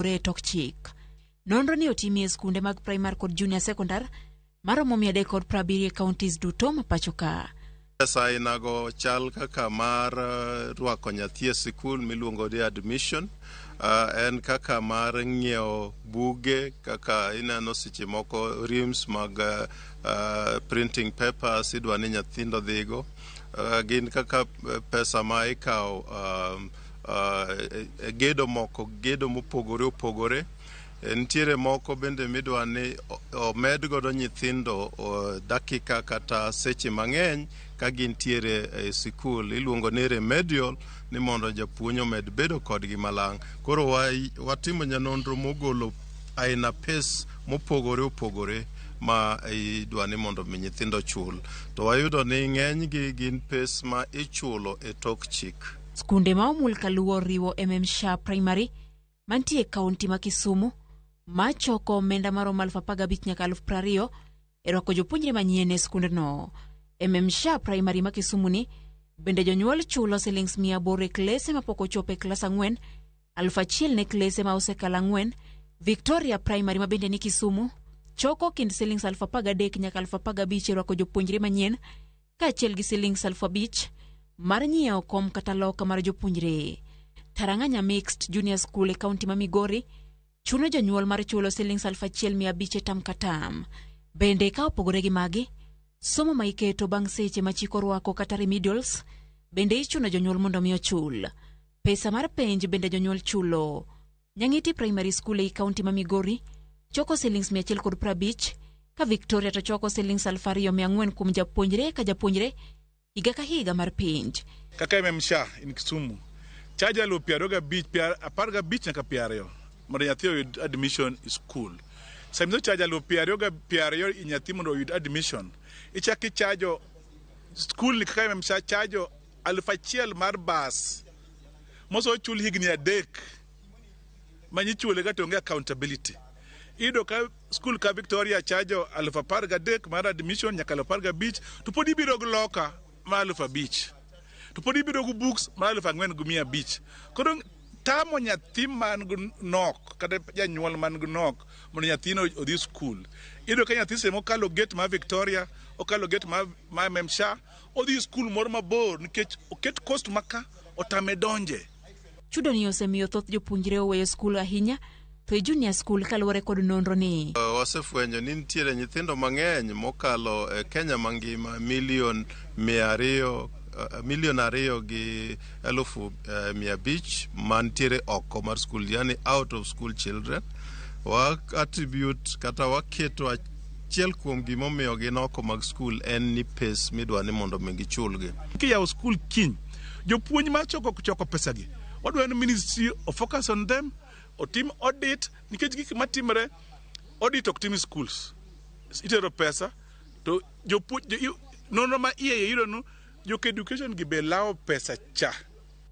E tok chik. Nonro ni otimi e skunde mag primar kod junior secondar maromo 370 e counties duto ma pacho ka. Pesa ainago chal kaka mar rwako nyathi e sikul miluongo ni admission, en kaka mar ng'iewo buge, kaka ineno seche moko reams mag printing papers idwa ni nyithindo dhigo, gin kaka pesa ma ikawo e gedo moko, gedo mopogore opogore. Nitiere moko bende midwa ni omed godo nyithindo dakika kata seche mang'eny ka gintiere e sikul, iluongo ni remedial, ni mondo japuonj omed bedo kodgi malang'. Koro watimo nyanonro mogolo aina pes mopogore opogore ma idwa ni mondo mi nyithindo chul, to wayudo ni ng'enygi gin pes ma ichulo e tok chik. Skunde ma omul kaluwo riwo MM Shah Primary mantie e kaunti ma Kisumu, ma choko omenda maromo 15,000 nyaka 20,000 e rwako jopuonjre manyien e skundno. MM Shah Primary ma Kisumu ni bende jonyuol chulo silings 800 e klese mapok ochopo e klas 4, 1000 ne klese ma osekalo 4. Victoria Primary ma bende ni Kisumu choko kind silings 13,000 nyaka 15,000 e rwako jopuonjre manyien, kaachiel gi silings 5,000 mar nyiewo kom kata loka mar jopuonjre. Tarang'anya Mixed Junior School e kaunti ma Migori chuno jonyuol mar chulo silings 1,500 e tam ka tam. Bende ka opogore gi magi, somo ma iketo bang' seche ma chik orwako kata remedials bende ichuno jonyuol mondo mi ochul. Pesa mar penj bende jonyuol chulo. Nyang'iti Primary School ei kaunti ma Migori choko silings 150, ka Victoria to choko silings 2,400 kuom japuonjre ka japuonjre higa ka higa mar penj. Kaka MM Shah in Kisumu charge 25,000, 15 nyaka 20 mondo nyathi oyud admission e school. Sama iso charge 20,020 i nyathi mondo oyud admission, ichak ichajo school ni kaka MM Shah chajo 1,000 mar bas moso ochul higni 3 manyichule ga to onge accountability. Iyudo ka school ka Victoria chajo 13,000 mar admission nyaka 15,000, to pod ibiro gi loka ma 5,000, to pod ibiro gi books ma 4,500. Koro tamo nyathi man gi nok kata janyuol man gi nok mondo nyathino odhi school. Iyudo ka nyathi seche mokalo gate mar Victoria, okalo gate mar MM Shah, odhi school moro mabor nikech oket cost maka otame donje. Chudo ni osemiyo thoth jopuonjre oweyo skul, ahinya to e junior school, kaluwore kod nonro ni. Wasefwenyo ni nitiere nyithindo mang'eny mokalo e Kenya mangima milion 200, 2,500,000 mantiere oko mar skul, yani out of school children. Wa attribute kata waketo achiel kuom gimomiyo gin oko mag skul en ni pes midwa ni mondo mi gichulgi. Kiyawo skul kiny, jopuonj mar choko choko pesagi, wadwaro ni ministry o focus on them, otim audit, nikech gik matimore, audit ok tim e schools. Itero pesa to jopuonj nonro ma iye iyudo nu jok education gi be lawo pesa cha.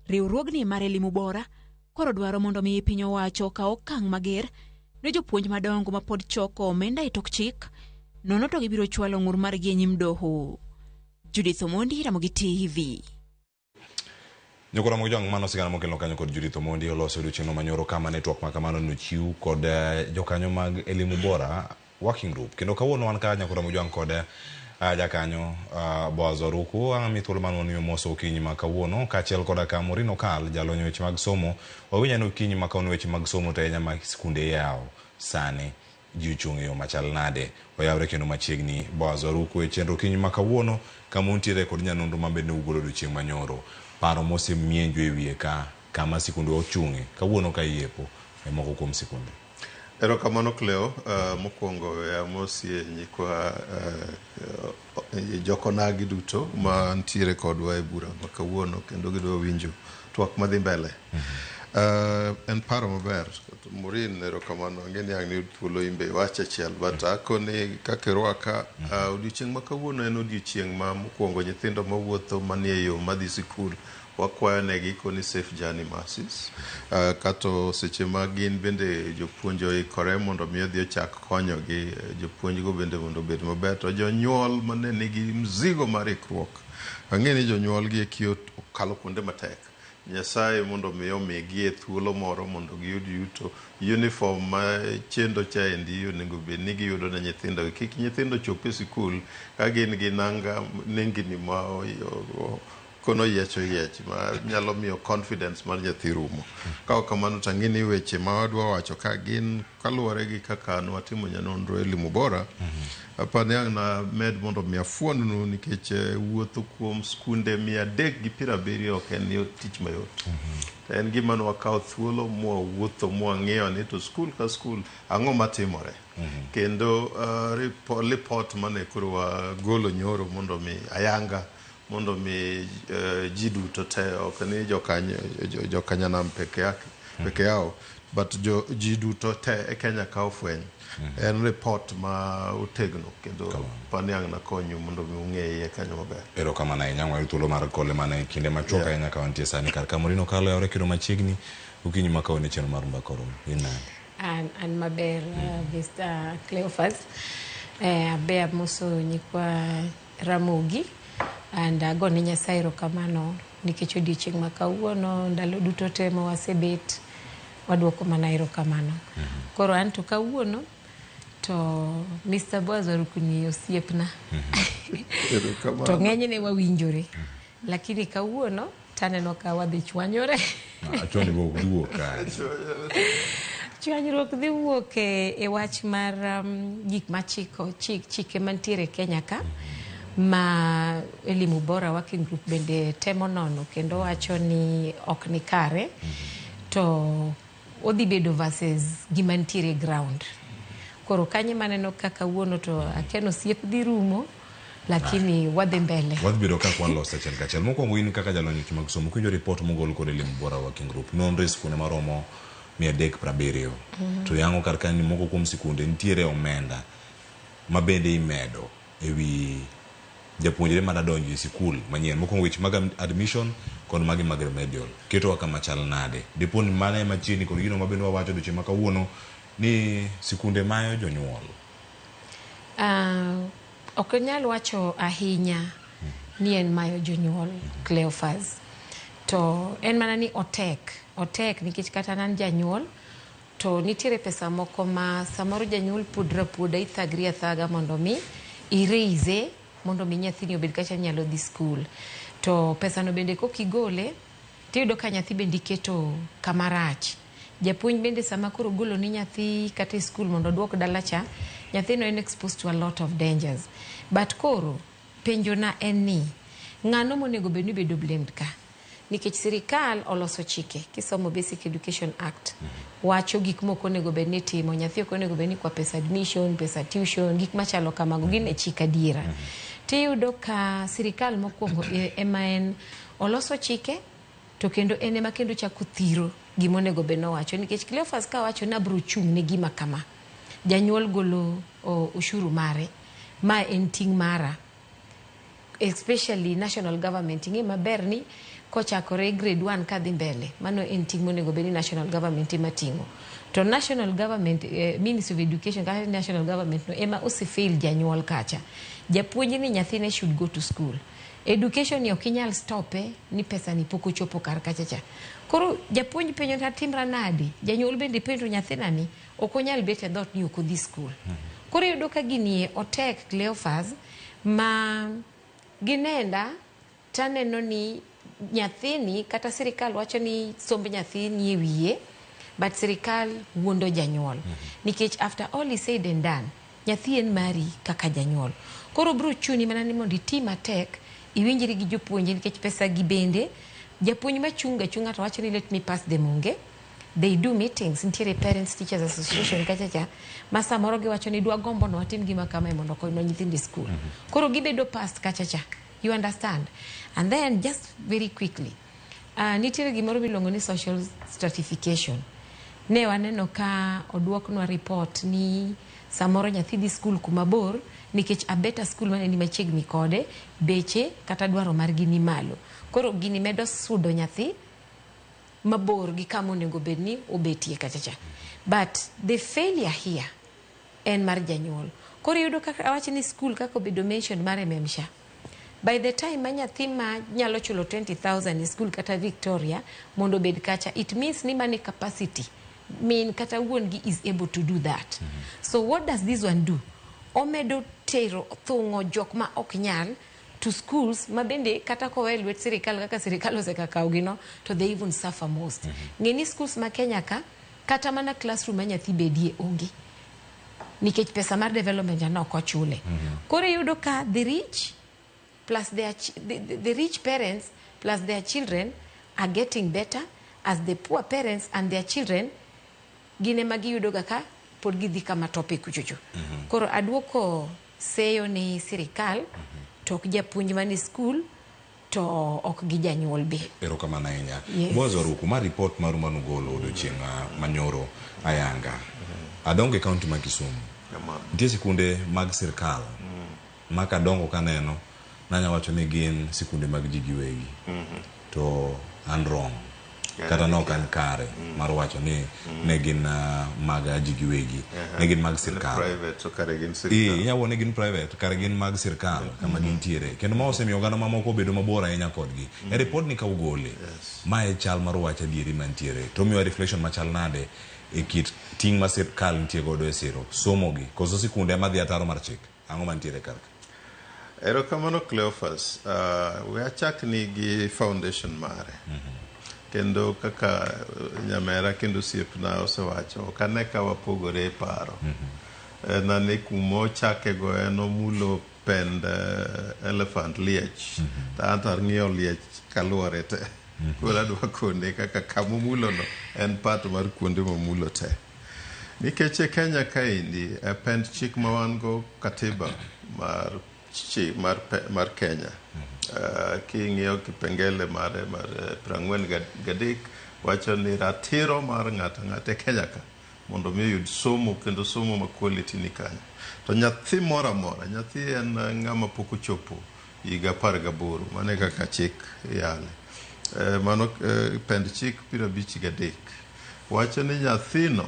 Riwruogni mar Elimu Bora koro dwaro mondo mi piny owacho okaw okang' mager ne jopuonj madongo ma pod choko omenda e tok chik, nono to gibiro chwalo ng'ur margi e nyim doho. Judith Omondi, Ramogi TV. Nyokora Mojwang', mano sigana mokelo kanyo kod Judith Omondi oloso odiochieng' manyoro kama network ma kamano nochiw kod jokanyo mag Elimu Bora Working Group. Kendo kawuono wan ka, Nyakora Mojwang', kod jakanyo Boaz Oruku. Ami thuolo mar mondo mi omoso okinyi ma kawuono kaachiel koda ka Maureen Okal, jalony e weche mag somo. Wawinj ane okinyi ma kawuono weche mag somo, to ahinya ma skunde iyawo sani, ji ochung' e yo machal nade? Oyawre kendo machiegni, Boaz Oruku, e chenro okinyi ma kawuono kama untiere kod nyanonro ma bende ugolo odiochieng' manyoro. Paro mosemienjo e wiye ka kama sikundwa ochung'e kawuono ka iyepo e moko kuom sikunde. Erokamano, Cleo. Mokwongo we amosie nyikwa jokonagi duto ma ntiere kodwa e bura ma kawuono kendo gidwa winjo twak madhi mbele. En paro maber. Maureen, erokamano. Ang'e ni ang' niyud thuolo imbe iwach achiel, but akoni kaka irwaka, odiochieng' ma kawuono en odiochieng' ma mokwongo nyithindo mawuotho manie yo madhi sikul wakwayo negi koni safe journey mercies, kato seche ma gin bende jopuonj oikore mondo mi odhi ochak konyogi, jopuonj go bende mondo obed maber, to jonyuol mane nigi mzigo mar ikruok, ang'e ni jonyuol gi eki okalo kuonde matek. Nyasaye mondo mi omigie thuolo moro mondo giyud yuto. Uniform ma chendo chaendi onego bed ni giyudo ne nyithindo. Kik nyithindo chop e sikul ka gin gi nanga nengni ma kono yiech oyiech ma nyalo miyo confidence mar nyathi rumo. Ka ok kamano to ang'e ni weche ma wadwa wacho ka gin kaluwore gi kaka nwatimo nyanonro e Elimu Bora, apani ang' named mondo mi afuonnu nikech wuotho kuom skunde 370 ok en tich mayot. To en gima nwakawo thuolo mwawuotho mwang'iyo ni to skul ka skul ang'o matimore. Kendo lipot mane koro wagolo nyoro mondo mi ayanga mondo mi ji duto te ok ni jokanyanam peke yao but ji duto te e Kenya ka ofweny. En report ma otegno kendo pani ang' nakonyu mondo mi ung'e iye kanyo maber. Erokamano ahinya wayud thuolo mar kole mana e kinde machuok ahinya ka wantie sani kar ka Maureen Okalo yawore kendo machiegni okinyi ma kawuono e chenro mar Mbaka Orumo. In nade? An maber, Mr. Cleophas. Abe amoso nyikwa Ramogi and agone Nyasaye erokamano nikech odiochieng' ma kawuono ndalo duto te ma wasebet waduoko mana erokamano. Koro an to kawuono to Mr. Boaz Warukuni osiepna. Erokamano. To ng'enyne wawinjore. Lakini kawuono taneno ka wadhi chwanyore. Achwani bo ok dhi wuok kae. Chwanyruok dhi wuok e wach mar gik machiko chike mantiere e Kenya ka ma Elimu Bora Working Group bende temo nono kendo wacho ni ok ni kare to odhi bedo versus gima nitiere e ground. Koro kanyo maneno ka kawuono to akia ni osiep dhi rumo lakini wadhi mbele. Wadhi bedo kaka waloso achiel kachiel. Mokwongo in kaka jalony weche mag somo kiwinjo report mogol kod Elimu Bora Working Group nonro e skunde maromo 370 to yango kar kanyo ni moko kuom sikunde nitiere omenda ma bende imedo ewi japuonjre madwa donjo e sikul manyien. Mokwongo weche mag admission kod magi mag remedial ketowa kama chal nade? Dipo ni mano ema chiegni kod gino ma bende wawacho odiochieng' ma kawuono ni sikunde mayo jonyuol. Ok anyal wacho ahinya ni en mayo jonyuol Cleophas. To en mana ni otek nikech kata an janyuol to nitiere pesa moko ma samoro janyuol puodre apuoda ithagri athaga mondo mi i-raise mondo mi nyathini obed kacha nyalo dhi skul. To pesano bende kokigole tiyudo ka nyathi bende iketo kama rach. Japuonj bende sama koro ogolo ni nyathi kata e skul mondo oduok dala cha, nyathino en exposed to a lot of dangers. But koro penjona en ni ng'ano monego bed ni bedo blamed ka? Nikech sirikal oloso chike kisomo Basic Education Act wacho gik mok onego bed ni itimo nyathi ok onego bed ni kwa pesa admission pesa tuition gik machalo kamago gin e chik adiera tiyudo ka sirikal mokwongo ema en oloso chike to kendo en ema kendo chako thiro gima onego bed nowacho nikech Cleophas ka wacho ni abro chung' ne gima kama janyuol golo ushuru mare ma en ting' mara especially national government ing'e maber ni kochakore grade 1 kadhi mbele mano en ting' monego bed ni national government ema ting'o to national government ministry of education kata national government no ema osefail janyuol kacha japuonj ni nyathine should go to school education ni ok inyal stope ni pesa ni pok ochopo kar kacha cha koro japuonj penjo tatimra nadi janyuol bende penjo nyathina ni ok onyal bet e dhoot ni ok odhi school koro iyudo ka gini otek Cleophas ma ginenda taneno ni nyathini kata sirikal wacho ni somb nyathi ni e wiye but sirikal wuondo janyuol nikech after all is said and done nyathi en mari kaka janyuol koro bro chuni mana ni mondo iti matek iwinjri gi jopuonje nikech pesa gi bende japuonj machung' achung'a to wacho ni let me pass them onge they do meetings nitiere parents teachers association kacha cha ma samoro giwacho ni dwa gombo no watim gima kamae mondo okonywa nyithindo e skul koro gibedo past kacha cha you understand and then just very quickly nitiere gimoro miluongo ni social stratification ne waneno ka oduoknwa report ni samoro nyathi dhi skul kuma bor nikech a better school mane ni machiegni kode beche kata dwaro margi ni malo koro gini medo sudo nyathi mabor gi kama onego bed ni obetie kacha cha but the failure here en mar janyuol koro iyudo kaka awach ni skul kaka obedo mention mar MMSHA By the time ma nyathi ma nyalo chulo 20,000 e school kata Victoria mondo obed kacha, it means ni mane capacity min kata wuon gi is able to do that. So what does this one do? Omedo tero thung'o jok ma ok nyal to schools ma bende kata kowe e lwet sirikal kaka sirikal osekakawo gi no, to they even suffer most. Ng'e ni schools ma Kenya ka kata mana classroom ma nyathi bedie onge nikech pesa mar development ja nok ochule. Koro iyudo ka the rich plus their the rich parents plus their children are getting better as the poor parents and their children gin ema giyudo ga ka pod gidhi kama tope kuchocho. Koro aduoko seyo ni sirikal to ok japuonj mani school to ok gi janyuol be. Erokamano ahinya. Yes. Boaz Oruku, ma report maru manugolo odiochieng' manyoro ayanga. Adongo e kaunti ma Kisumu. Kamano. Nitie sikunde mag sirkal ma kadongo kaneno nanya wacho ni gin sikunde mag ji giwegi. To an wrong. Kata nok an kare mar wacho ni ne gin mag ji giwegi. Ne gin mag sirkal. Private to kare gin sirkal. Inyalo wuo ni gin private, kare gin mag sirkal kama gintiere. Kendo ma osemiyo oganda mamoko obedo mabor ahinya kodgi. E report ni ka ugole, mae chal mar wach adieri mantiere. To miyowa reflection machal nade e kit ting' ma sirkal nitie godo e siro somo gi. Koso sikunde ema dhi ataro mar chik. Ang'o mantiere kar ka? Erokamano Cleophas. We achak ni gi foundation mare. Kendo kaka nyamera kendo osiepna osewacho, ok ane ka wapogore e paro. En ane kuma ochake go en omulo pend elephant liech. To an to ang'iyo liech kaluwore te. Koro adwa kone kaka kamomulo no en part mar kuonde momulo te. Nikech e Kenya kaendi, e pend chik ma wan go katiba mar mar, mar Kenya. King'iyo kipengele mare mar 43 wacho ni ratiro mar ng'ato ang'ata e Kenya ka mondo mi oyud somo kendo somo ma quality ni kanyo. To nyathi moro amora, nyathi en ng'ama pok ochopo higa 18, mano e kaka chik yale. Mano pend chik 53 wacho ni nyathino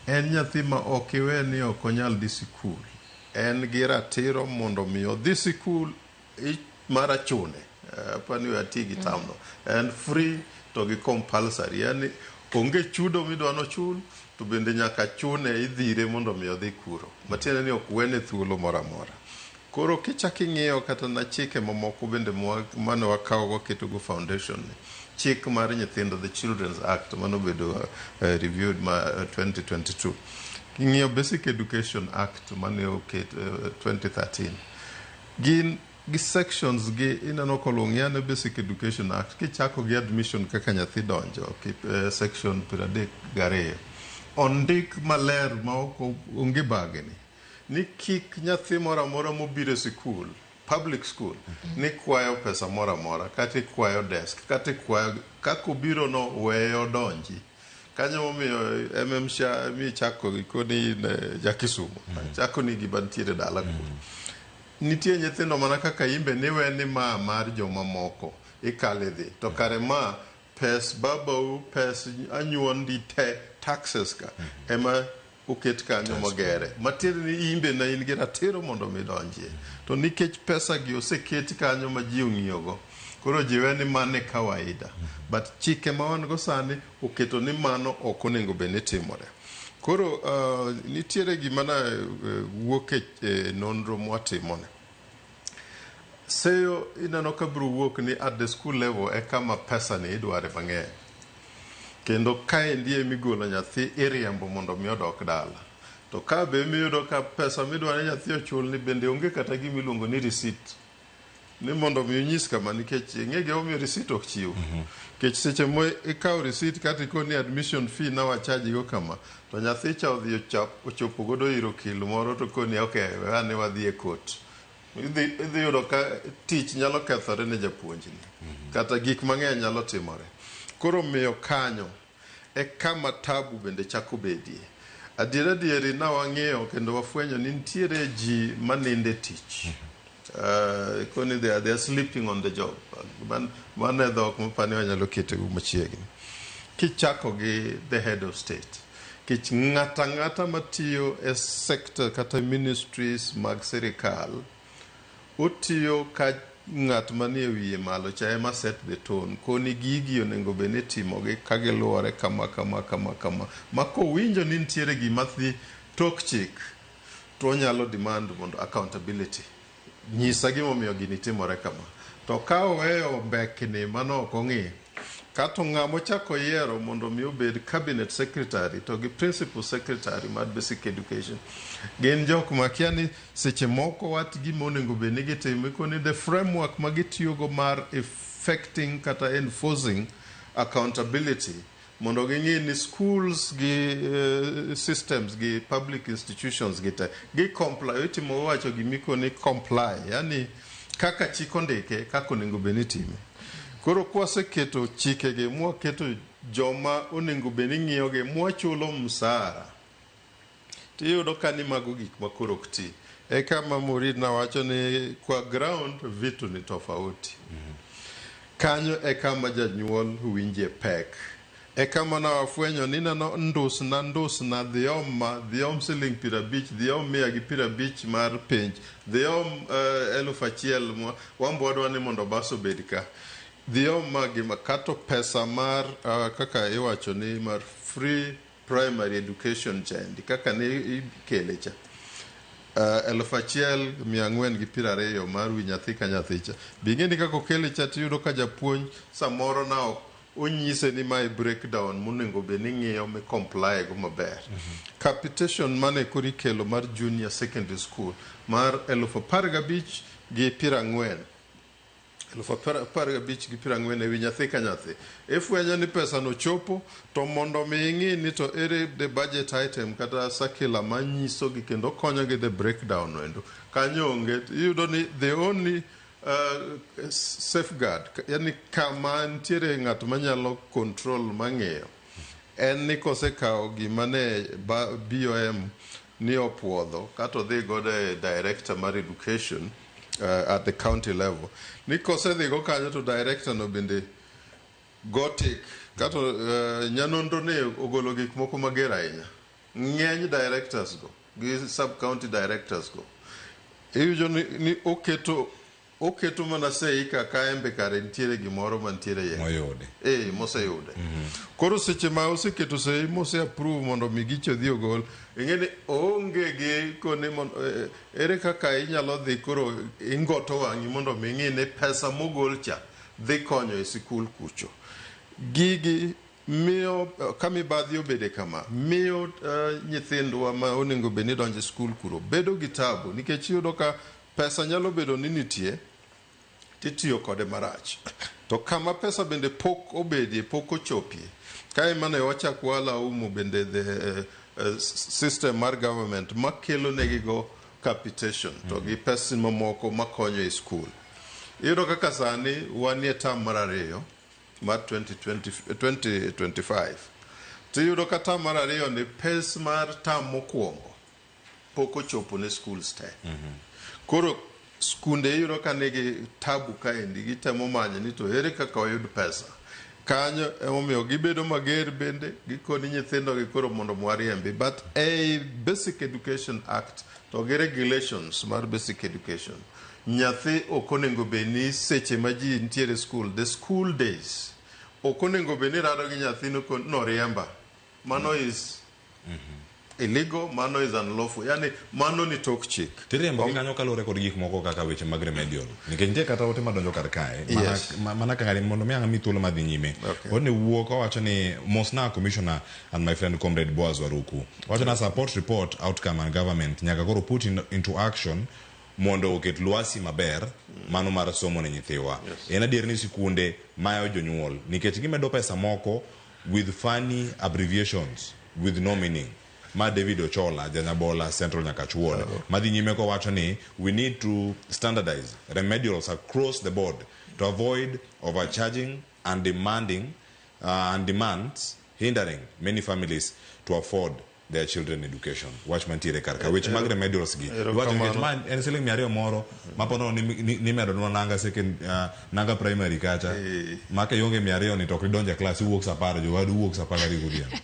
en nyathi ma ok iwe ni ok onyal dhi sikul. En gi ratiro mondo mi odhi sikul mar achune. Apani we ati gi term no. En free to gi compulsory. Yani onge chudo midwa nochul to bende nyaka chune idhire mondo mi odhi kuro. Matiende ni ok wene thuolo moro amora. Koro kichak ing'iyo kata na chike mamoko bende mane wakawo waketo go foundation ni. Chik mar nyithindo, the Children's Act, manobedo reviewed ma 2022. King'iyo Basic Education Act mane oket 2013. Gin gi sections gi ineno koluong yani Basic Education Act kichako gi admission kaka nyathi donjo ki, section 32. Ondik maler ma ok onge bagni ni kik nyathi moro amora mobiro e sikul public school ni kwayo pesa moro amora kata ikwayo desk kata ikwayo kaka obiro no weye odonji kanyo momiyo MM Sha michako ikoni in ja Kisumu chako ni gima nitiere dala kuro nitie nyithindo mana kaka imbe niwe ni ma mar jomamoko ikale dhi to kare ma pes babau pes anyuondi te taxes ka ema oket kanyo mogere matiende ni imbe ne in gi ratiro mondo mi donjie to nikech pesa gi oseket kanyo ma ji ong'iyogo koro ji we ni mane kawaida but chike ma wan go sani oketo ni mano ok onego bed ni timore koro nitiere gima na wuok e nonro mwatimone seyo ineno ka biro wuok ni at the school level e kama pesa ni idware mang'eny kendo kaendi emigolo nyathi iriembo mondo mi odok dala to ka be miyudo ka pesa midwaro ni nyathi ochul ni bende onge kata gima iluongo ni receipt ni mondo mi onyis kama nikech ing'e gimomiyo receipt ok chiw nikech seche mo ikawo receipt kata ikoni admission fee na wachaji go kama to nyathi cha odhi ochopo godo ir okil moro to koni okay we ane wadhi e court idhi yudo ka tich nyalo kethore ne japuonjni kata gik mang'eny nyalo timore koro miyo kanyo e kama tabu bende chako bedie adier adieri na wang'iyo kendo wafwenyo ni nitiere ji maninde tich koni they are sleeping on the job. Mano e dhok mapani wanyalo kete go machiegni kichako gi the head of state kech ng'ata ng'ata matiyo e sector kata ministries mag sirikal otiyo ka ng'at manie wiye malo cha ema set the tone koni gigi onego bed ni itimogi ka giluwore kama kama kama kama ma kowinjo ni nitiere gima dhi tok chik to onyalo demand mondo accountability nyisa gimomiyo gini timore kama to ka oweyo mbekni mano ok ong'i kato ng'ama ochako yiero mondo mi obed cabinet secretary to gi principal secretary mar basic education gin jok ma kia ni seche moko wat gima onego bed ni gitimo ikoni the framework ma gitiyogo mar effecting kata enforcing accountability mondo ging'i ni schools gi systems gi public institutions gi te gi comply itimo wacho gimikoni comply yani kaka chik ondike kaka onego bed ni itime koro kwaseketo chikegi mwaketo joma onego bed ni ng'iyogi mwachulo msara tiyudo ka ni mago gik ma koro ok ti eka ma Murid nawacho ni kwa ground vitu ni tofauti kanyo e kama janyuol winje pek e kama nawafwenyo ni neno ndusna ndusna dhi om ma dhi om siling 50 dhi om 150 mar penj dhi om 1000 wambo wadwa ni mondo bas obed ka dhi om ma gima kato pesa mar kaka iwacho ni mar free primary education chendi kaka ne ikele cha 1420 mar wi nyathi ka nyathi cha bing'e ni kaka okele cha tiyudo ka japuonj samoro na ok onyise ni mae breakdown monego bed ni ng'iyo mi comply go maber capitation mane koro ikelo mar junior secondary school mar 15,040 15,040 ewi nyathi ka nyathi ifwenyo ni pesa no chopo to mondo mi ing'i ni to ere the budget item kata circular manyisogi kendo konyogi the breakdown no endo kanyo onge iyudo ni the only safeguard yani kama nitiere ng'at manyalo control mang'iyo en ni kosekawo gima ne BOM ni opuodho kata odhi godo e director mar education at the county level ni kosedhigo kanyo to director no bende go tik kato nyanonro ni ogolo gik moko mager ahinya ng'eny directors go gi sub county directors go iwinjo ni oketo mana sei ka embe kare nitiere gimoro mantiere iye moyudi moseyude koro seche ma oseketo sei mose approve mondo mi gicho odhi ogol ing'e ni oonge gi koni ere kaka inyalo dhi koro ingoto wang'i mondo mi ing'i ni pesa mogol cha dhi konyo e sikul kucho gigi miyo ka mibadhi obede kama miyo nyithindwa ma onego bed ni donjo e skul kuro bedo gi tabu nikech iyudo ka pesa nyalo bedo ni nitie titiyo kode marach to kama pesa bende pok obedie pok ochopie kae mane wachak walaumu bende the system mar government makelo negigo capitation to gi pesa mamoko makonyo e skul iyudo kaka sani wanie term mar ariyo mar 2020, 2025 tiyudo ka term mar ariyo ni pes mar term mokwongo pok ochopo ne schools te koro skunde iyudo ka nigi tabu kaendi gitemo manyo ni to ere kaka wayud pesa kanyo emomiyo gibedo mager bende gikoni nyithindogi koro mondo mwariembi but ei basic education act to gi regulations mar basic education nyathi ok onego bed ni seche ma ji nitiere school the school days ok onego bed ni rado gi nyathino noriemba mano is illegal mano is unlawful yani mano ni tok chik Tiriembo gi kanyo kaluwore kod gik moko kaka weche mag remedial nikech nitie kata ote madonjo kar kae mana, Yes. mana ka ng'ani mondo mi ang' mi thuolo madhi nyime Okay. one wuok owacho ni mosna commissioner and my friend comrade Boaz Waruku wacho na support report outcome and government nyaka koro put into action mondo oket lwasi maber mano mar somo ne nyithiwa Yes. en adier ni sikunde mayo jonyuol nikech gimedo pesa moko with funny abbreviations with no meaning ma David Ochola Janyabola Central Nyakach Ward madhi nyime kowacho ni we need to standardize remedials across the board to avoid overcharging and demanding and demands hindering many families to afford their children education wach mantiere kar ka weche mag remedials gi iwacho nikech ma en siling 200 moro mapono nimedonwa nanga second nanga primary kacha ma ka ionge 200 ni to ok idonjo e klas iwuok sa 10 jowadu wuok sa 12 godhiambo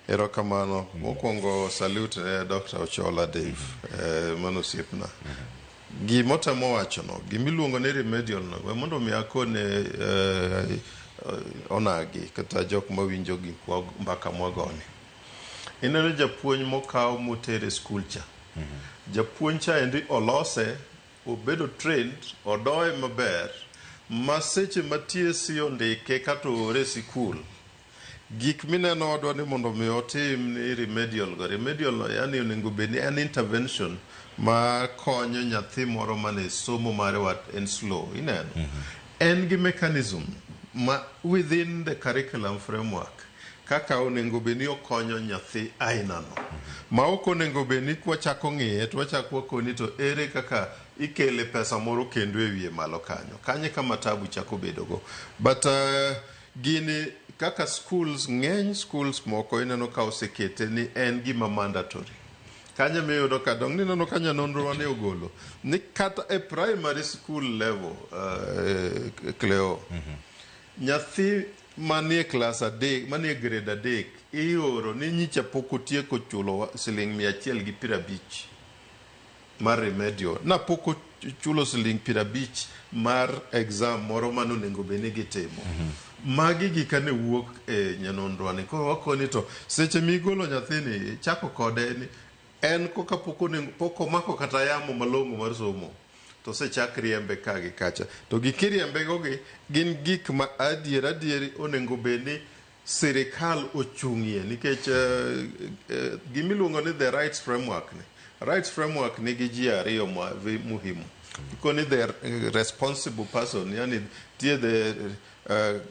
Erokamano. Mokwongo salute ne Dr. Ochola Dave, mano osiepna. Gimotemo wachono, gimiluongo ni remedial no, we mondo mi akone onagi kata jok mawinjo gik mbaka mwagoni. Ineno japuonj mokaw moter e skul cha. Japuonj cha endi olose, obedo trained, odoye maber, ma seche ma TSC ondike kata oore e sikul, gik mineno wadwa ni mondo mi otim ni remedial go. Remedial no yani onego bed ni en intervention ma konyo nyathi moro mane somo mare wat en slow. Ineno? En gi mechanism ma within the curriculum framework kaka onego bed ni okonyo nyathi ainano. Ma ok onego bed ni kwachako ng'iye to wachako wakoni to ere kaka ikele pesa moro kendo e wiye malo kanyo. Kanyo e kama tabu chako bedogo. But gini kaka schools, ng'eny schools moko ineno ka osekete ni en gima mandatory. Kanyo miyudo ka dong nineno ka nyanonro wane ogolo ni kata e primary school level Cleo nyathi manie klas adek manie grade adek ioro ni nyicha pok otieko chulo siling 150 mar remedial na pok ochulo siling 50 mar exam moro mane onego bed ni gitimo. Magi gika ne wuok e nyanonro ni koro wakoni to seche migolo nyathini chako kode ni en koka pok onego pok omako kata yamo malong'o mar somo to osechak riembe ka gi kacha to gik iriembe go gi gin gik ma adier adieri onego bed ni sirikal ochung'ie nikech gimiluongo ni the rights framework ni rights framework nigi ji ariyo muhimu ikoni the responsible person yani tie the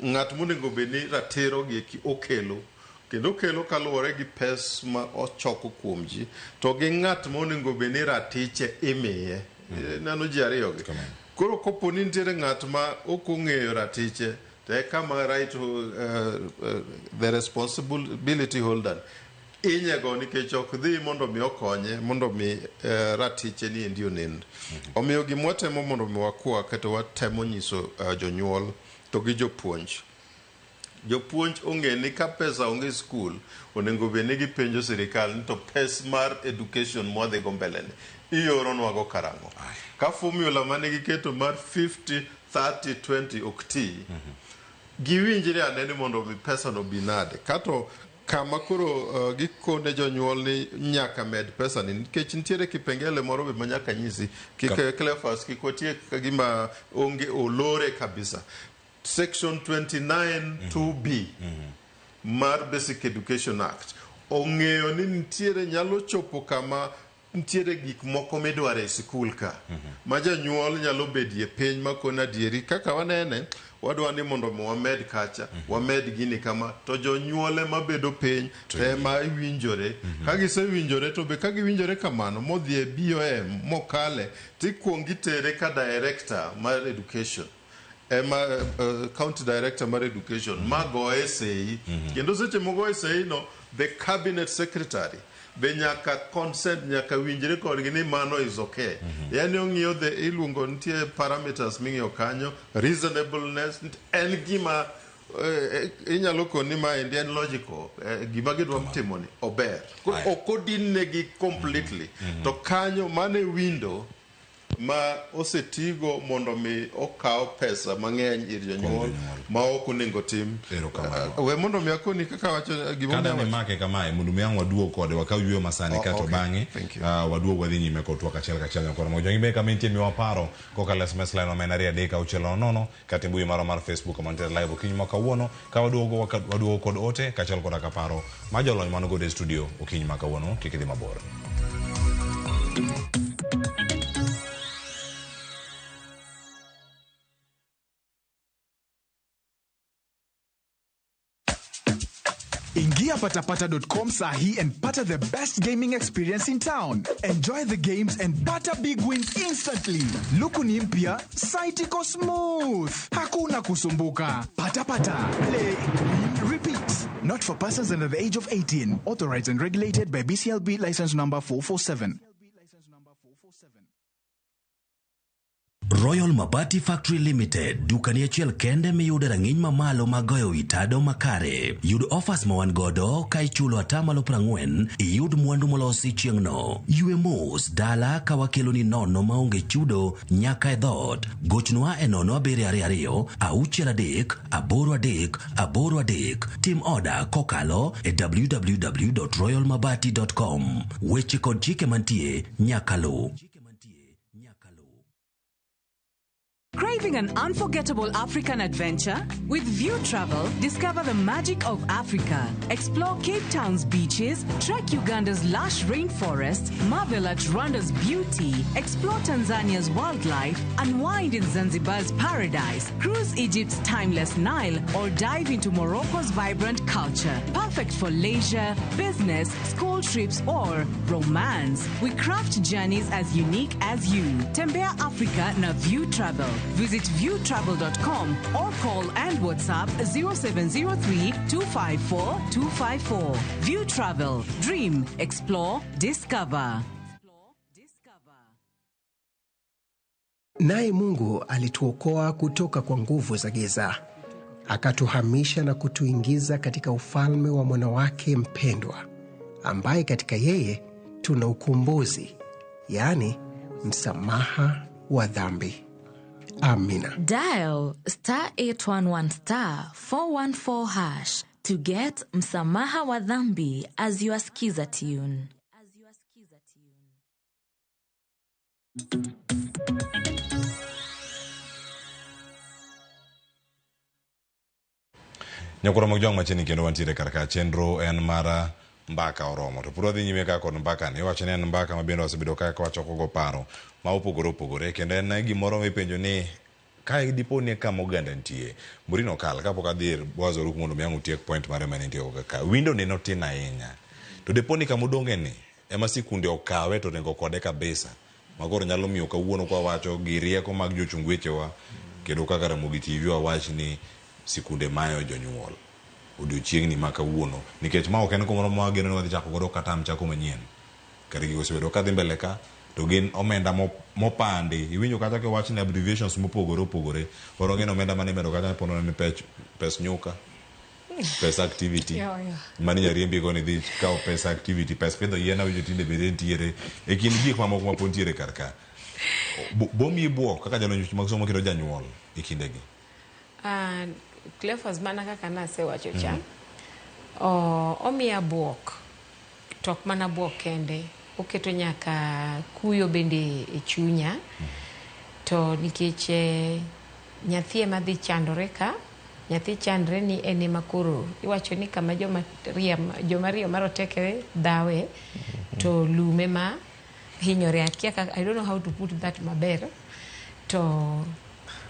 ng'at monego bed ni ratiro gi eki okelo kendo okelo kaluwore gi pes ma ochoko kuom ji to gi ng'at monego bed ni ratiche imiye. Neno ji ariyo gi. Koro kopo ni nitiere ng'at ma ok ong'eyo ratiche to e kama right the responsibility holder inyego nikech ok dhi mondo mi okonye mondo mi ratiche ni endi onend. Omiyo gima watemo mondo mi wakwa kata watemo nyiso jonyuol to gi jopuonj. Jopuonj ong'e ni ka pesa onge e skul, onego bed ni gipenjo sirikal ni to pes mar education mwadhi go mbele ni ioronwa go karang'o. Ka formula mane giketo mar 50 30 20 ok ti, giwinjre ane ni mondo mi pesa no bi nade. Kato kama koro gikone jonyuol ni nyaka med pesa ni nikech nitiere kipengele moro be ma nyaka nyisi kik Cleophas kik watiek ka gima onge olore kabisa. Section 29 2B mar Basic Education Act ong'eyo ni nitiere nyalo chopo kama nitiere gik moko midwaro e sikul ka ma janyuol nyalo bedie piny makoni adieri kaka wanene wadwa ni mondo mi wamed kacha wamed gini kama to jonyuol ema bedo piny to ema winjore ka gisewinjore to be ka giwinjore kamano modhi e BOM mokale tikuong itere ka director mar education ema county director mar education ma goye sei kendo seche mogoye sei no the cabinet secretary be nyaka consent nyaka winjre kodgi ni mano is okay yani ong'iyo the iluongo nitie parameters ming'iyo kanyo reasonableness en gima inyalo koni maendi en logical gima gidwa timo ni ober. Koro ok odin-negi completely to kanyo mane window ma osetigo mondo mi okaw pesa mang'eny ir jonyuol ma ok onego tim. Erokamano. We mondo mi akoni kaka wacho gima Kada omiyo ni make kamae mondo mi ang' waduog kode wakaw yueyo masani Oh, kato okay. bang'e Thank you. Waduog wadhi nyime kod twak achiel kachiel nyakoro mojo gibe kama intie miwa paro kokalo SMS line ma en 23600 kata e mbui marwa mar Facebook kama wantiere live okinyi ma kawuono ka waduogo waduogo kod ote kaachiel koda ka paro ma jolony man godo e studio okinyi ma kawuono kik idhi mabor. Ingia patapata.com sahi and pata the best gaming experience in town. Enjoy the games and pata big wins instantly. Luku ni mpya, site iko smooth. Hakuna kusumbuka. Patapata. Play, win, repeat. Not for persons under the age of 18. Authorized and regulated by BCLB license number 447. Royal Mabati Factory Limited, dukani achiel kende miyude rang'iny mamalo mag goyo wi tado makare. Yud offers ma wan godo ka ichulo atamalo 40 iyud mwandu molosi chieng'no. Ywe mos dala ka wakeloni nono maonge chudo nyaka e dhoot. Gochnwa e 0722 63 83 83. Tim oda kokalo e www.royalmabati.com. Weche kod chike mantie nyaka luw. Craving an unforgettable African adventure? With View Travel, discover the magic of Africa. Explore Cape Town's beaches, trek Uganda's lush rainforests, marvel at Rwanda's beauty, explore Tanzania's wildlife, unwind in Zanzibar's paradise, cruise Egypt's timeless Nile, or dive into Morocco's vibrant culture. Perfect for leisure, business, school trips, or romance. We craft journeys as unique as you. Tembea Africa na View Travel. Visit viewtravel.com or call and WhatsApp 0703 254 254. View Travel. Dream, explore, discover. Naye Mungu alituokoa kutoka kwa nguvu za giza, akatuhamisha na kutuingiza katika ufalme wa mwana wake mpendwa, ambaye katika yeye tuna ukombozi, yaani msamaha wa dhambi. Amina. Dial star 811 star 414 hash to get Msamaha wa Dhambi as your skiza tune. Nyakoro mag jwang' machiegni kendo wantiere kar ka chenro en mar mbaka oromo to pod wadhi nyime ka kod mbaka ni iwacho ni en mbaka ma bende wasebedo ka wachoko go paro ma opogore opogore kendo en gimoro mipenjo ni ka dipo ni kama oganda nitie Maureen Okal kapok adhi ir Boaz Oruk mondo mi ang' otiek point mare mane nitie go ka window ne notin ahinya to dipo ni kama odong'e ni ema sikunde okawe to ringo kode kabisa makoro nyalo miyo kawuono kwa wacho gi rieko mag jochung wechewa kendo kaka Ramogi TV wawach ni sikunde mayo jonyuol odiochieng'ni ma kawuono nikech ma ok en kumoro ma wageno ni wadhi chako godo kata mchako manyien kare gigo osebedo kadhi mbele ka to gin omenda mopandi iwinjo kata kiwach ni abbreviations mopogore opogore koro gin omenda mane imedo kacha pono ni pes nyuka pes activity Yo, yo. mane nyariembi go ni dhi kawo pes activity pes pidho yien awinjo tinde bende nitiere e kind gik mamoko ma pod nitiere kar ka bomiyi buok kaka jalony weche mag somo kendo janyuol e kindegi. Cleophas mana kaka nasewacho cha, omiya buok, to ok mana buok kende, oketo nyaka kuyo bende e chunya, to nikech nyathi ema dhi chandore ka, nyathi chandre ni en ema koro iwacho ni kama joma riyo maroteke dhawe, to lum ema hinyore. Akia kaka, I don't know how to put that maber, to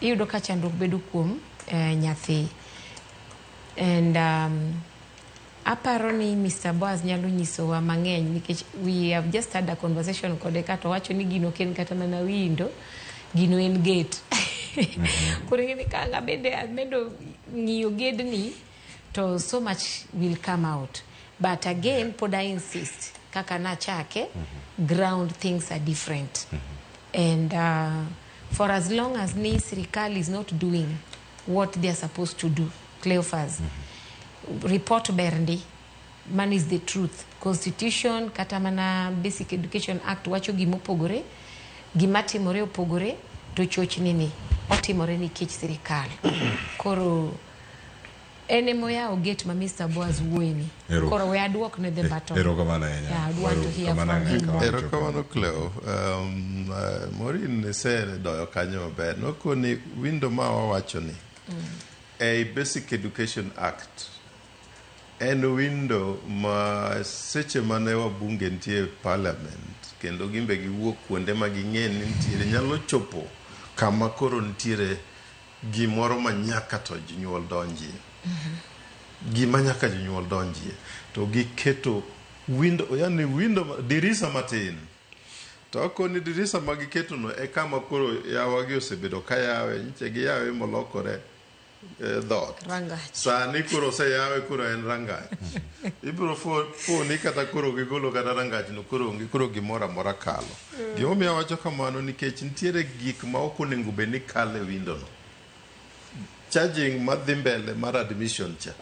iyudo ka chandruok bedo kuom nyathi. And aparo ni Mr. Boaz nyalo nyisowa mang'eny nikech we have just had a conversation kode ka to wacho ni gino ok en kata mana window, gino en gate. Koro ing'e ni ka ang' abende amedo ng'iyo gedni to so much will come out. But again, pod I insist, kaka nachake, ground things are different. And for as long as ni sirikal is not doing what they are supposed to do, Cleophas, report berndi, man is the truth. Constitution, kata mana Basic Education Act wacho gimopogore, gimatimore opogore, to chochni ni otimore nikech sirikal. Koro en emoyawo gate ma Mr. Boaz wuoyeni. Koro we aduok ne the baton. Erokamano ahinya. Yeah, I'd want to hear from him more. Erokamano Cleo. Maureen isedoyo kanyo maber. Nokoni window ma wawacho ni ei Basic Education Act en window ma seche mane wabunge nitie e parliament kendo gimbe giwuok kuonde ma ging'e ni nitiere nyalo chopo kama koro nitiere gimoro ma nyaka to jonyuol donjie. Gima nyaka jonyuol donjie to giketo window, yani window dirisa matin. To akoni dirisa ma giketo no e kama koro yawagi osebedo ka yawe, nyiche giyawe molokore dhoot. Rangach. Sani koro oseyawe koro en rangach. Ibiro foni kata koro gigolo kata rangach no koro onge koro gimoro amora kalo. Gimomiyo awacho kamano nikech nitiere gik ma ok onego bed ni kalo e window no. Charging madhi mbele mar admission cha.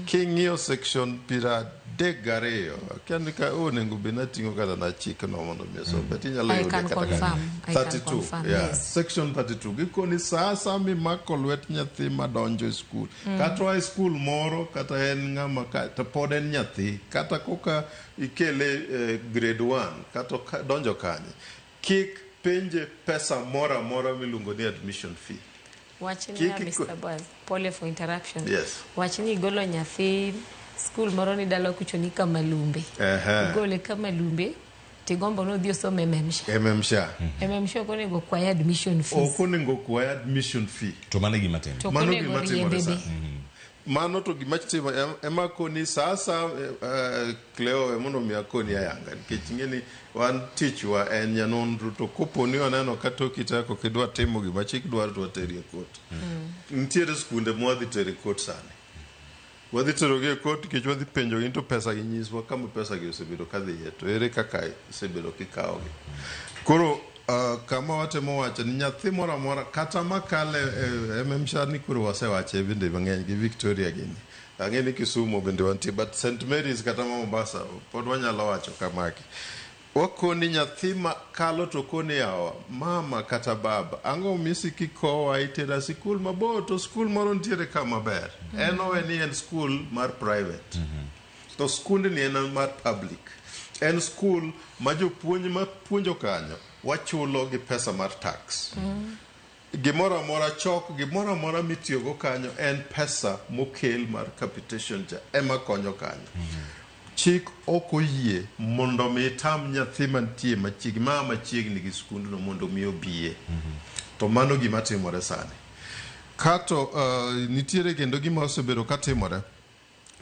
King'iyo section 32, akia ni ka onego bed nating'o kata na chikno mondo mi asom, but inyalo I yude can kata confirm. I can 32, confirm, yeah. yes. Section 32 gikoni sa asaya mimako lwet nyathi madonjo e skul kata oa e skul moro kata en ng'ama ka, to pod en nyathi kata koka ikele grade 1 kata donjo kanye kik penje pesa moro amora miluongo ni admission fee. Wach ni Kik ya Mr. Boaz, pole for interruption. Yes. Wach ni igolo nyathi skul moro ni dala kucho ni Kamalumbe. Igole Kamalumbe tigombo ni odhi osom MMSHA. MMSHA. MMSHA ok onego kwaye admission fees. Ok onego kwaye admission fee. To mano e gima timore. To ok Mano onego gima timore riembe be. sani. Mano to gima timo ema koni sa asaya Cleo mondo mi akoni ayanga nikech ing'e ni wan tichwa en nyanonro to kopo ni waneno ka toki teko kidwa timo gima chik dwaro to wateri e kot. Nitiere skunde mwadhi tero e kot sani. Wadhi terogi e kot nikech wadhi penjogi ni to pesa gi nyiswa kama pesa gi osebedo kadhiye to ere kaka isebedo kikawogi. Koro kama watemo wacho ni nyathi moro amora kata makale MMSHA ni koro wasewache bende mang'eny gi Victoria gini. Ang'e ni Kisumu bende wantie but St Mary's kata ma Mombasa pod wanyalo wacho kamaki. Wakoni nyathi ma kalo to koni yawa mama kata baba ang'o misiki kowa itera sikul mabor to skul moro nitiere ka maber. En owe ni en skul mar private. To skundni en mar public. En skul ma jopuonj ma puonjo kanyo wachulo gi pesa mar tax. Gimoro amora chok, gimoro amora mitiyogo kanyo en pesa mokel mar capitation cha ema konyo kanyo. Chik ok oyie mondo mi itam nyathi mantie machiegni ma machiegni gi skundno mondo mi obiye. To mano gima timore sani. Kato nitiere kendo gima osebedo katimore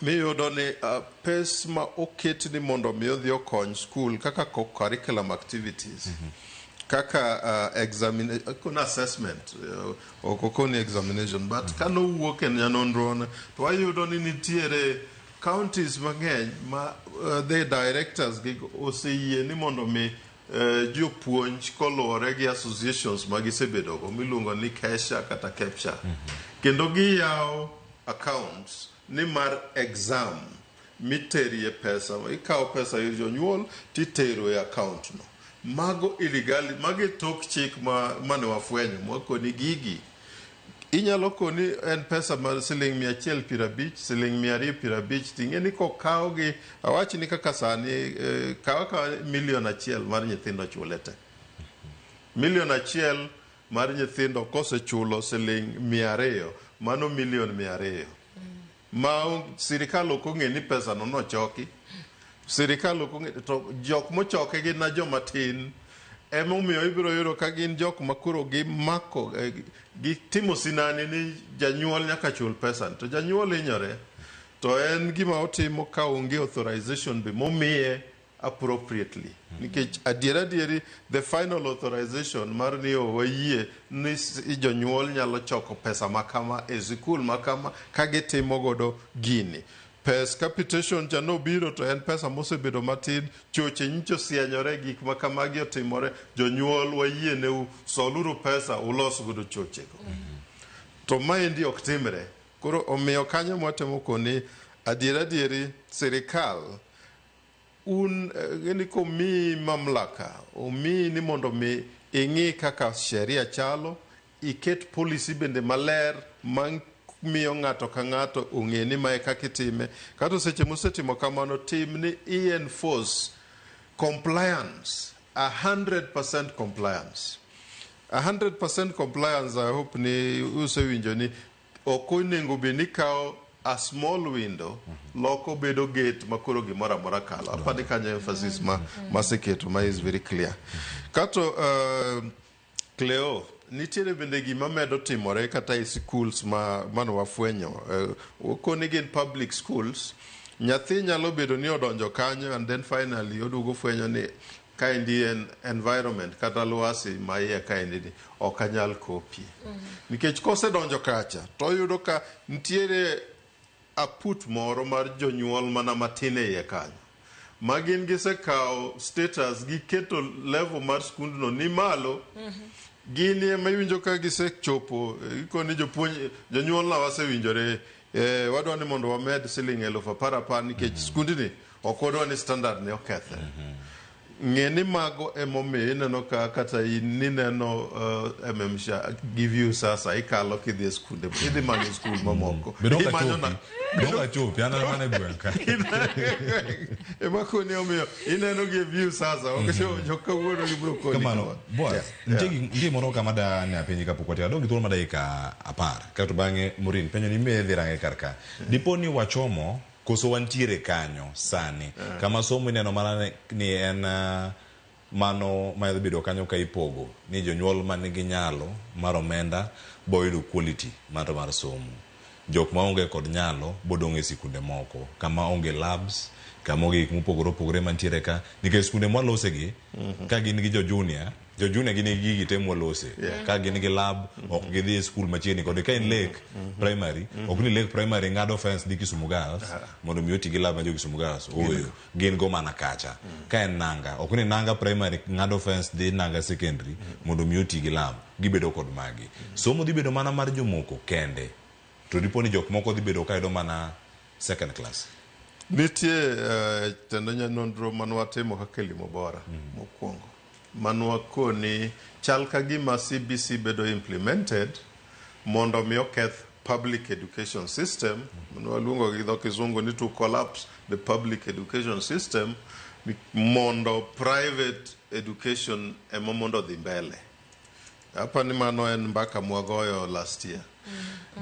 miyudo ni pes ma oket ni mondo mi odhi okony skul kaka co-curriculum activities kaka examination assessment ok okoni examination but kanowuok e nyanonro to wayudo ni nitiere counties mang'eny ma the directors gi oseyie ni mondo mi jopuonj koluwore gi associations ma gisebedogo miluongo ni KESHA kata KEPSHA kendo giyawo accounts ni mar exam miterie pesa ikawo pesa ir jonyuol titero e account no mago illegal mago e tok chik ma mane wafwenyo mwakoni gigi inyalo koni en pesa mar siling 150 siling 250 ting'e ni kokawgi awach ni kaka sani kaw akawa milion 1 mar nyithindo chule te milion 1 mar nyithindo kosechulo siling 200 mano milion 200 ma sirikal ok ong'e ni pesa no nochoki sirikal ok ong'e to jok mochoke gin na joma tin emomiyo ibiro yudo ka gin jok ma koro gimako gitimo sinani ni janyuol nyaka chul pesa to janyuol hinyore to en gima otimo ka onge authorization be momiye appropriately nikech adier adieri the final authorization mar ni wayie ni jonyuol nyalo choko pesa makama e sikul makama ka gitimo godo gini pes capitation cha nobiro to en pesa mosebedo matin choche nyicho osienyore gik ma kamagi otimore jonyuol wayie neu soluru pesa ulos godo chochego to maendi ok timre koro omiyo kanyo mwatemo koni adier adieri sirikal un ni komiyi mamlaka omiyi ni mondo mi ing'i kaka sheria chalo iket policy bende maler ma miyo ng'ato ka ng'ato ong'e ni mae kaka itime kato seche mosetimo kamano tim ni i-enforce compliance 100% compliance 100% compliance I hope ni usewinjo ni ok onego bed ni kawo a small window loko bedo gate makoro gimoro amora kalo apani kanyo emphasis ma maseketo ma is very clear kato Cleo nitiere bende gima medo timore kata e schools ma mane wafwenyo koni gin public schools nyathi nyalo bedo ni odonjo kanyo and then finally oduogo fwenyo ni Kaendi en environment kata lwasi ma iye kaendi ni ok anyal kopie. Nikech kosedonjo kacha to oyudo ka nitiere aput moro mar jonyuol mana matin e iye kanyo ma gin gisekawo status giketo level mar skundno ni malo. Gin ema iwinjo ka gisechopo gikoni jopuonj jonyuol na wasewinjore, wadwa ni mondo wamed siling 10,000 10,000 nikech skundni ok wadwa ni standard ne okethre. Ng'e ni mago emomiyo ineno ka kata in nineno MM Sha give you sasa ikalo kidhi e skunde, idhi manyo skul mamoko. Be donge Imanyo achopi? Donge achopi? An mana e gweng' ka. Ema koni omiyo ineno gi e view sasa ok jo kawuono gibiro koni Kamano, kama. Boaz, nitie nitie moro kama da ne apenji kapok watimo. Adong' gi thuolo mar dakika 10. Kaeto bang'e Maureen penjo ni me dhi range kar ka. Dipo ni wachomo koso wantiere kanyo sani kama somo ineno mana ni en mano ma dhi bedo kanyo ka ipogo ni jonyuol man gi nyalo mar omenda boyudo quality mar somo. Jok maonge kod nyalo bodong' e sikunde moko kama onge labs, kama onge gik mopogore opogore mantiere ka, nikech skunde mwalose gi ka gin gi jo junior, jo junior gin gi gigi te mwalose ka gin gi lab ok gidhi e skul machiegni kode. Ka en Lake Primary, ok ni Lake Primary ng'ado fence dhi Kisumu Girls mondo mi oti gi lab ma jo Kisumu Girls ooyo, gin go mana kacha. Ka en Nanga, ok ni Nanga Primary ng'ado fence dhi Nanga Secondary mondo mi oti gi lab, gibedo kod magi. Somo dhi bedo mana mar jomoko kende, to dipo ni jok moko dhi bedo ka yudo mana second class. Nitie tendo nyanonro manwatimo kaka Elimu Bora mokwongo manwakoni chal ka gima CBC bedo implemented mondo mi oketh public education system, waluongo gi dho Kizungu ni to collapse the public education system mondo private education ema mondo odhi mbele. Apa ni mano en mbaka mwagoyo last year.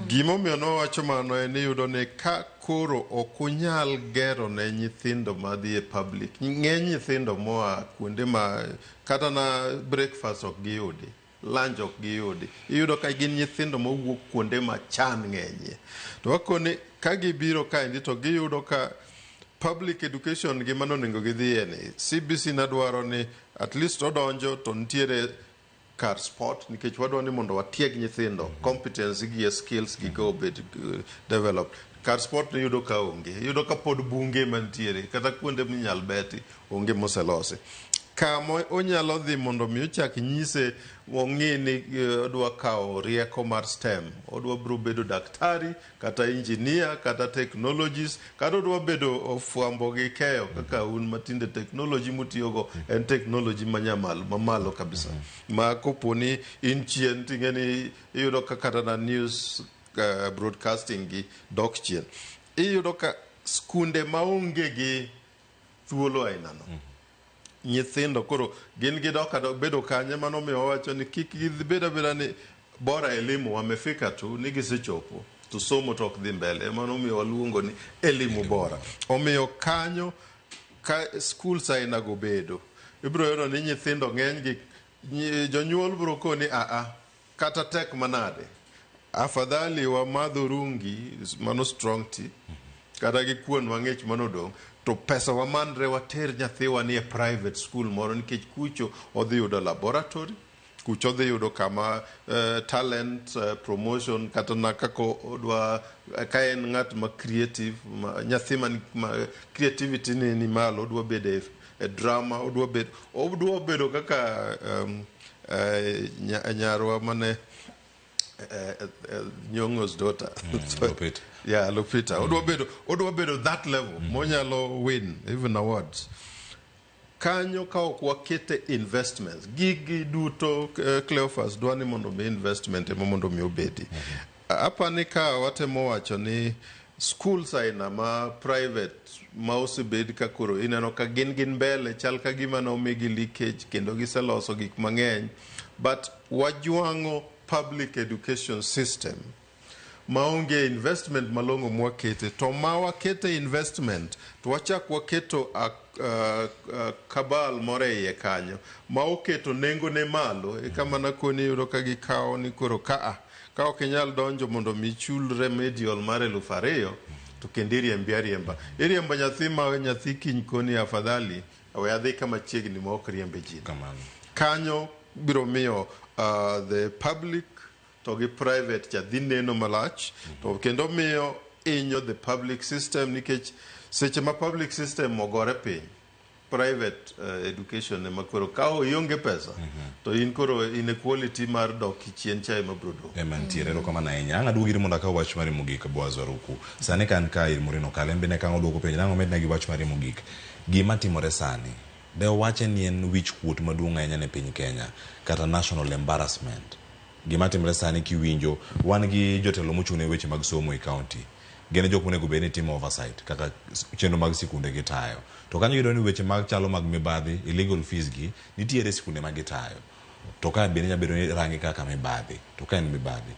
Gimomiyo nowacho mano en iyudo ni ka koro ok unyal gero ne nyithindo madhi e public, ng'eny nyithindo moa kuonde ma kata na breakfast ok giyudi, lunch ok giyudi, iyudo ka gin nyithindo mowuok kuonde ma chan ng'enyie. To wakoni ka gibiro kaendi to giyudo ka public education gi mano onego gidhiye ni CBC nadwaro ni at least odonjo to nitiere kar sport, nikech wadwa ni mondo watieg nyithindo competence gi e skills gi ka obed developed. Kar sport niyudo ka onge, iyudo ka pod bunge mantiere kata kuonde minyal beti onge moselosi. Kama onyalo dhi mondo mi ochak nyise ong'i ni odwa kawo rieko mar STEM, odwa biro bedo daktari kata engineer kata technologist kata odwa bedo ofwambo gi keyo kaka un matinde technology mutiyogo en technology manyamalo mamalo kabisa ma kopo ni in chien ting'e ni iyudo ka kata na news broadcasting gi dok chien. Iyudo ka skunde maonge gi thuolo ainano nyithindo koro gin gidok adok bedo kanye. Mano omiyo wawacho ni kik gibed abeda ni bora elimu wamefika tu ni gisechopo to somo to ok dhi mbele. Mano omiyo waluongo ni Elimu Bora. Omiyo kanyo ka schools ainago bedo, ibiro yudo ni nyithindo ng'eny gi jonyuol biro koni aa kata tek manade, afadhali wamadho rungi mano strong tea kata gi kuon mang'ich manodong' to pesa wamanre water nyathiwa ni e private school moro, nikech kucho odhi yudo laboratory, kucho odhi yudo kama talent promotion kata na kaka odwa ka en ng'at ma creative ma, nyathi ma creativity ni malo, odwa bedo e drama, odwa bedo kaka nyarwa mane Nyong'o's daughter. Lupita. Yeah, Lupita. Odwa bedo that level monyalo win even awards. Kanyo ka ok wakete investments, gigi duto Cleophas dwa ni mondo mi investment ema mondo mi obedi. Apani ka watemo wacho ni schools aina ma private ma osebed ka koro ineno ka gin mbele chal ka gima nomigi leakage kendo giseloso gik mang'eny, but wajwang'o public education system maonge investment malong'o mwakete. To ma wakete investment to wachak waketo a kabal moro e iye kanyo ma oketo nengo ne malo. Eka mana koni iyudo ka gikawo ni koro kaa ka ok inyal donjo mondo mi ichul remedial mar 2,000 to kendo iriembi ariemba, iriembo nyathi ma nyathi kiny koni afadhali. We adhi kama chiegni ma ok riembe ji. Kamano. Kanyo biro miyo the public to gi private cha dhi neno malach to kendo miyo inyo the public system, nikech seche ma public system ogore piny, private education ema koro ka ionge pesa to in koro inequality mar dok chien cha ema biro dong'. Ema nitiere. Erokamano ahinya. Ang' aduogi iri mondo akaw wach mari mogik, Boaz Waruku. Sani ka an ka ir Maureen Okale, en bende ka ang' oduoko penjo, nang' omedna gi wach mari mogik. Gima timore sani, de owache ni en wich kuot maduong' ahinya ne piny Kenya, kata national embarrassment. Gima timore sani kiwinjo, wan gi jotelo mochung' ne weche mag somo e county. Gin e jok monego bed ni timo oversight kaka chenro mag sikunde gitayo. To kanyo iyudo ni weche mag chalo mag mibadhi, illegal fees gi, nitiere e sikunde ma gitayo. To ka bende nyalo bedo ni range kaka mibadhi, to ka en mibadhi,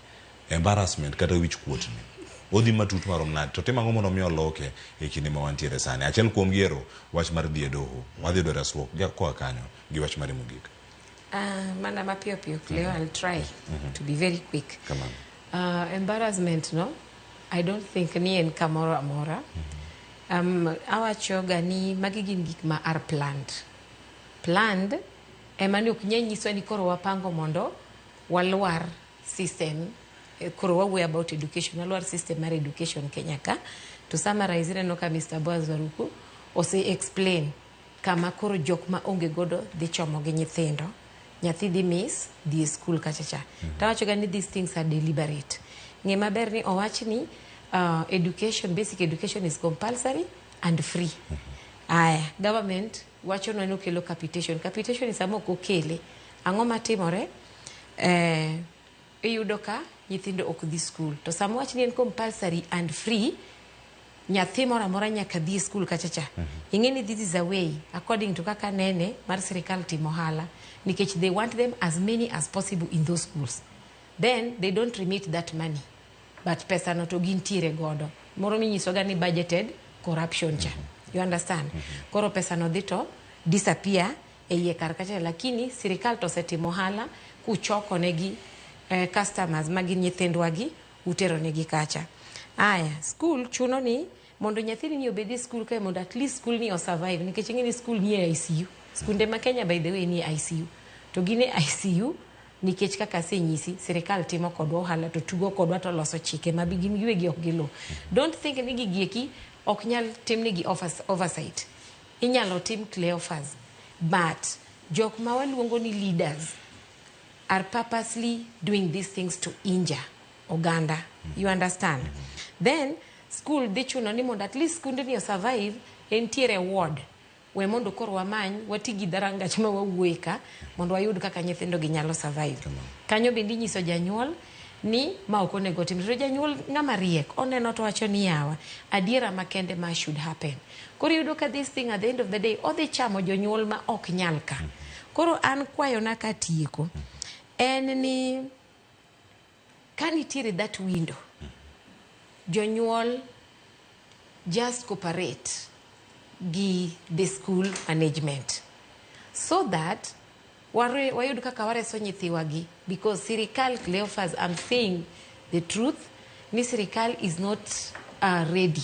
embarrassment kata wich kuot ni, odhi matut marom nade? To tim ang'o mondo mi oloke e kinde ma wantiere sani? Achiel kuom gi ero, wach mar dhi e doho. Wadhi yudo resruok koa kanyo gi wach mari mogik. Mana mapiyo piyo, Cleo, I'll try to be very quick. Kamano. Embarrassment, no? I don't think ni en kamoro amora. Awacho ga ni magi gin gik ma are planned. Planned ema ni ok nyal nyiswa ni koro wapango mondo walwar system, koro wawuoyo about education, walwar system mar education Kenya ka. To summarize, ineno ka Mr. Boaz Waruku ose explain kama koro jok ma onge godo dhi chomo gi nyithindo. Nyathi dhi miss dhi e school kacha cha. Tawacho ga ni these things are deliberate. Ng'e maber ni owach ni education, basic education is compulsory and free. Aya, government wacho ni okelo capitation. Capitation sama ok okele, ang'o matimore? Iyudo ka nyithindo ok dhi school. To sama wach ni en compulsory and free, nyathi moro amora nyaka dhi e school kacha cha. Ing'e ni this is a way, according to kaka nene, mar sirikal timo ohala. Nikech they want them as many as possible in those schools. Then they don't remit that money. But pesa no to gintiere godo. Moro minyisoga ni budgeted corruption cha. You understand? Koro pesa no dhi to disappear e iye kar kacha, lakini sirikal to osetimo ohala kuchoko negi customers ma gin nyithindwa gi utero negi kacha. Aya, school chuno ni mondo nyathini ni obed e school kae mondo at least school ni o survive, nikech ing'e ni school ni e ICU. Skunde ma Kenya, by the way, ni e ICU. To gin e ICU nikech kaka asenyisi, sirikal timo kodwa ohala to tugo kodwa to loso chike ma gin giwegi ok giluw. Don't think ni gigi eki ok nyal timnegi oversight. Inyalo tim Cleophas, but jok ma waluongo ni leaders are purposely doing these things to injure oganda. You understand? Then school dhi chuno ni mondo at least skunde ni o survive, entiere ward. We mondo koro wamany, wati gi dharangach ma wawuoye ka, mondo wayud kaka nyithindo gi nyalo survive. Kanyo bende inyiso janyuol ni ma ok onego tim. To janyuol ng'ama riek, oneno to wacho ni yawa, adiera makende ma should happen. Koro iyudo ka this thing at the end of the day, odhi chamo jonyuol ma ok nyal ka. Koro an kwayona katieko, en ni ka nitiere that window, jonyuol just cooperate gi the school management so that wayud kaka wareso nyithiwa gi, because sirikal, Cleophas, I'm saying the truth ni sirikal is not ready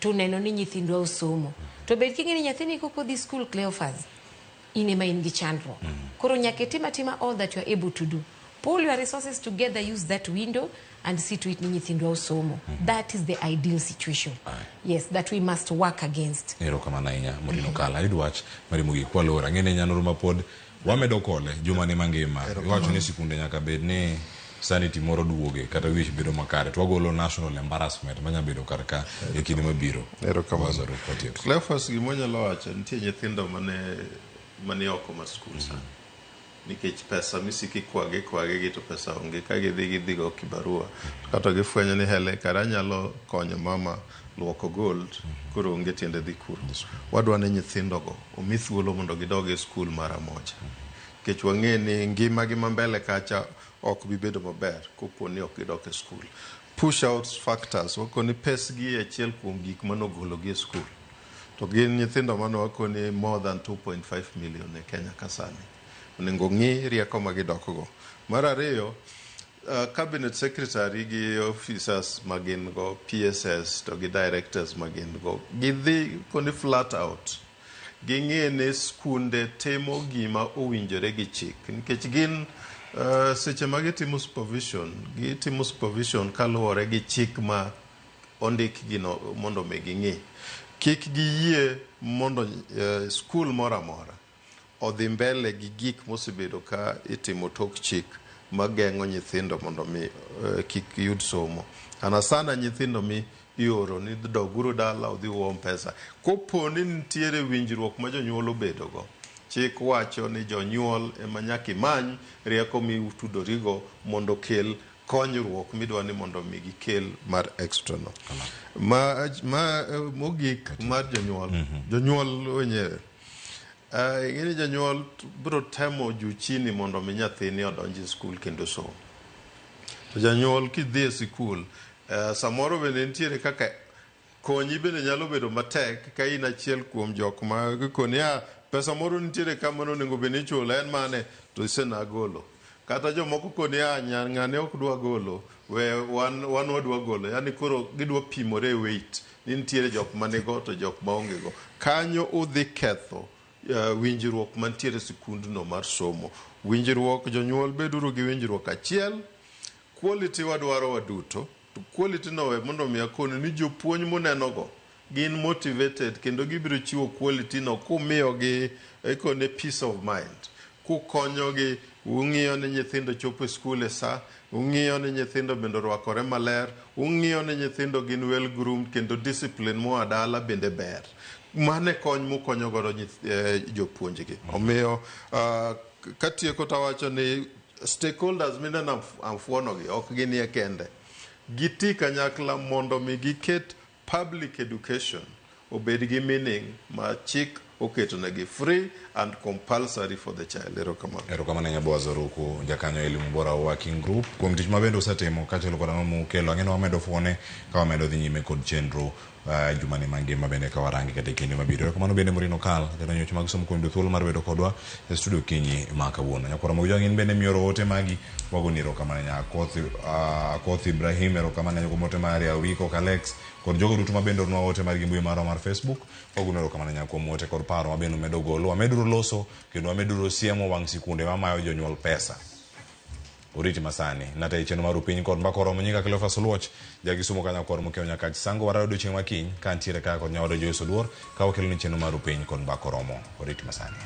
to neno ni nyithindwa osomo. To bed king'e ni nyathini kok odhi school, Cleophas, in ema in gi chandruok. Koro nyaka itim atima all that you are able to do. Pull your resources together, use that window and see to it ni nyithindwa osomo. That is the ideal situation, yes, that we must work against. Erokamano ahinya, Maureen Okala. Ayud wach mari mogik kwalor. Ang'e ni nyanoro mapod wamedo kole juma ni mangima. Iwacho ni sikunde nyaka bed ni sanity moro duoge kata wich bedo makare. To wagolo national embarrassment manya bedo kar ka e kinde mabiro. Erokamano. Wazaro watieko. Cleophas, gima wanyalo wacho, nitie nyithindo mane oko mar skul sani nikech pesa misiko ikwage ikwage gi to pesa onge ka gidhi gidhigo kibarua kata gifwenyo ni hele kara anyalo konyo mama luoko gold, koro onge tiende dhi kuro. Wadwa ni nyithindogo omi thuolo mondo gidog e skul mara moja, nikech wang'e ni ngimagi ma mbele kacha ok bi bedo maber kopo ni ok gidok e skul. Push out factors, wakoni pesgi e achiel kuom gik manogologi e skul, to gin nyithindo mane wakoni more than 2.5 million e Kenya ka sani. Onego ng'i rieko ma gidokgo. Mar ariyo, cabinet secretary gi officers ma gin go, PSS to gi directors ma gin go, gidhi koni flat out. Ging'e ni skunde timo gima owinjore gi chik nikech gin seche ma gitimo supervision, gitimo supervision kaluwore gi chik ma ondik gino mondo mi ging'i. Kik giyie mondo skul moro amora odhi mbele gi gik mosebedo ka itimo tok chik mageng'o nyithindo mondo mi kik yud somo. Sana sana nyithindo mi ioro ni doguru dala udhi uom pesa. Kopo ni nitiere winjruok ma jonyuol obedogo, chik wacho ni jonyuol ema nyaka imany rieko mitudorigo mondo okel konyruok midwa ni mondo mi gikel mar extra no. Ma mogik mar jonyuol, jonyuol wenyewe. Ing'e ni janyuol biro temo juu chini mondo mi nyathini odonj e skul kendo som. To janyuol kidhi e sikul, samoro bende nitiere kaka konyi bende nyalo bedo matek ka in achiel kuom jok ma gikoni a pesa moro nitiere ka mano onego bed ni ichulo en mane to isena golo. Kata jomoko koni a ng'ane ok dwa golo we wan wadwa golo yani koro gidwa pimore e weight ni nitiere jok manigo to jok maonge go. Kanyo udhi ketho winjruok mantiere e sikundno mar somo. Winjruok jonyuol beduru gi winjruok achiel. Quality wadwaro waduto. To quality no we mondo mi akoni ni jopuonj munenogo gin motivated kendo gibiro chiwo quality no kumiyogi ikone peace of mind. Kukonyogi, ung'iyo ni nyithindo chopo e skul e sa, ung'iyo ni nyithindo bende orwakore maler, ung'iyo ni nyithindo gin well groomed kendo discipline moa dala bende ber. Mano e kony mukonyo godo jopuonjgi. Omiyo katieko tawacho ni stakeholders mineno amfuonogi ok ginie kende. Giti kanyakla mondo mi giket public education obed gi meaning ma chik oketonegi free and compulsory for the child. Erokamano. Erokamano ahinya Boaz Oruku, jakanyo Elimu Bora Working Group kuom tich mabende usetimo kaachiel kod ang'o mukelo. Ang'e ni wamedo fuone ka wamedo dhi nyime kod chenro jumani mangima bende ka warange kata e kinde mabiro. Erokamano bende Maureen Okal, jatend weche mag somo kuom yudo thuolo mar bedo kodwa e studio okinyi ma kawuono. Nyakwara Mawujo in bende mioro ote magi wagoni erokamano ahinya. Akoth Ibrahim erokamano ahinya kuom ote mari, Awiko Kalex kod jogo duto mabende ornwa ote margi mbui marwa mar Facebook. Wagoni erokamano ahinya kuom ote kod paro mabende umedo golo. Wameduru loso kendo wameduru siemo wang' sikunde mamayo jonyuol pesa. Oriti masani nata e chenro mar upiny kod mbaka oromo nyinga Cleophas Oluoch jakisumo ka nyakwar Mokeo Nyakach Sango warado odiochieng' ma kiny ka antiere kaka kod nyawadwa Joyce Oduor ka wakelo ni chenro mar upiny kod mbaka oromo. Oriti masani.